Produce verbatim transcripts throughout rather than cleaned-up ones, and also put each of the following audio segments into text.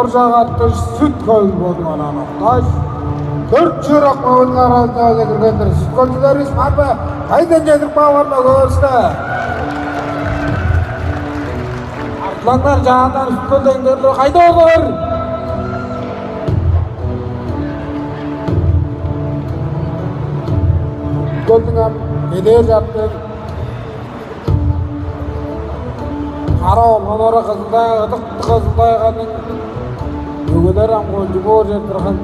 Чагаттыш Сүт-Хөл бодунга онаан октааш, дөрт шыырак мөгениң аразынче кирген-дир. Сүт-хөлчүлеривис бар бе? Кайдан чедирип каалыңар, мөгелеривиске? Арзылаңнар, чааннар, Сүт-Хөлдегилер кайда олар? Сүт-Хөлдүң ам кедээр чартыын кара олганнары Кызыл-Тайга, ыдык Кызыл-Тайганың мөгелери ам кончуг боор чер турган.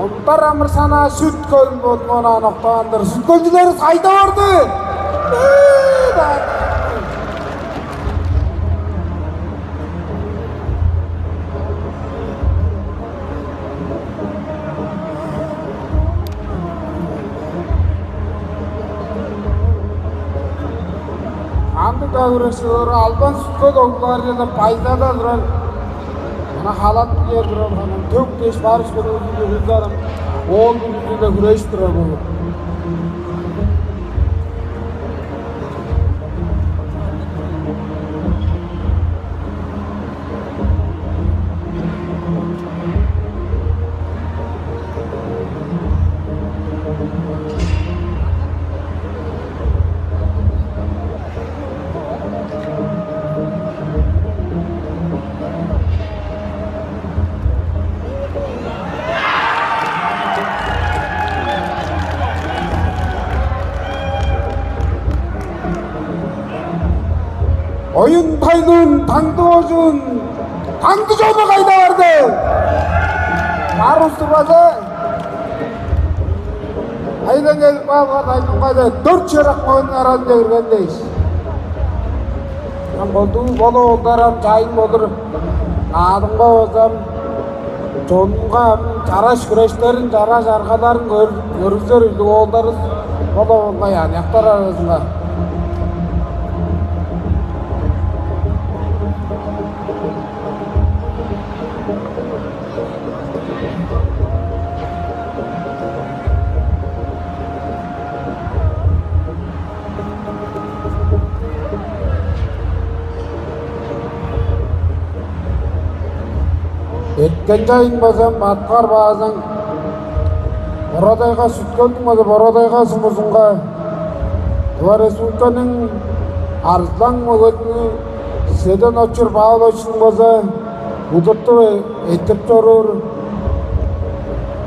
Ондар амыр-санаа Сүт-Хөл бодунга онаан октаан-дыр. Сүт-хөлчүлеривис кайда барды? Кандыг-даа хүреш чыдыр, албан Сүт-Хөл оглары черле байдалда турар. Мына халат киер турар, ханам төк дээш барыш көрүңүзүн көрүңүзүн, оон бүрүзү-биле хүрежип турар болур. Оюн Тайлуун, Таңды Оожуун, Таңды чону кайда барды? Бар улусту база кайдан келип каалыңар, Тайлуун кайда? Дөрт шыырак мөгениң аразынче кирген дээш. Ам болду, бо-ла оолдар ам чайын болур. Наадымга болза ам, чонунга ам чараш хүрештерин, чараш аргаларын көр-, көргүзер үрлүг оолдарывыс бо-ла болгай аныяктар аразынга. Эрткен чайын база Баткар Баазаң Бора-Тайга, Сүт-Хөлдүң база Бора-Тайга сумузунга, Тыва Республиканың арзылаң мөгези Седен-Очур Павловичиниң база удуртуп эрттирип чоруур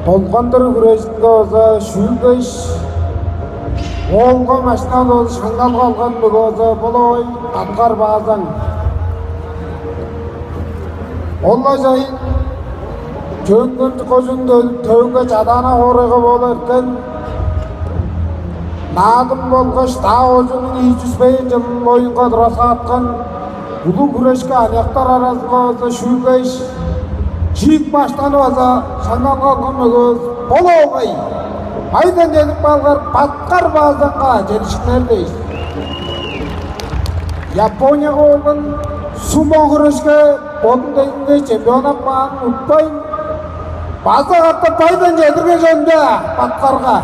долгандыр хүрежинге база шүүлгеш, оолга машина алып, шаңналга алган мөге база бо-ла болгай Баткар Баазаң. Ол-ла чайын Чөөн-Хемчик кожууннуң тө-, төвүнге Чадаана хоорайга бооп эрткен, Наадым болгаш Таа кожууннуң ийи чүс бежен чыл оюнга тураскааткан улуг хүрешке аныяктар аразынга база шүүлгеш, чиик машинаны база шаңналга алган мөгевис бо-ла болгай. Кайдан чедирип каалыңар, Баткар Баазаңга чедиишкиннер дээш. Японияга болган сумо хүрешке бодун дегенге чемпион апкаанын утпайн, база катап кайдан чедирген чонда Баткарга.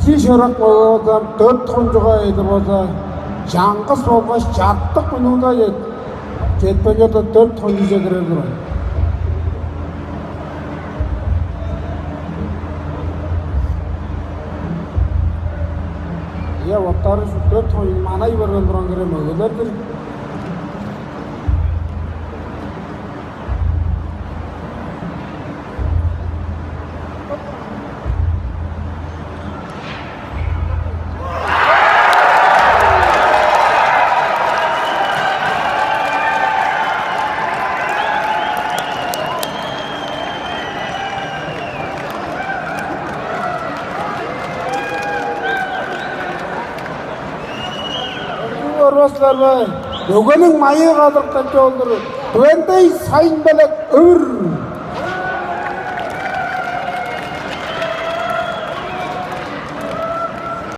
Бир шыырак мөге болза, дөрт кончуга эдип болза, чаңгыс болгаш чартык минута чет-, четпейн чорда, дөрт кончугже кирер турган. Ийе, боттары дөрт кончуг манай берген турган хире мөгелер-дир. Силер бе? Мөгениң майы кадырыктап чоолдур. Түвендей сайын белек өвүр.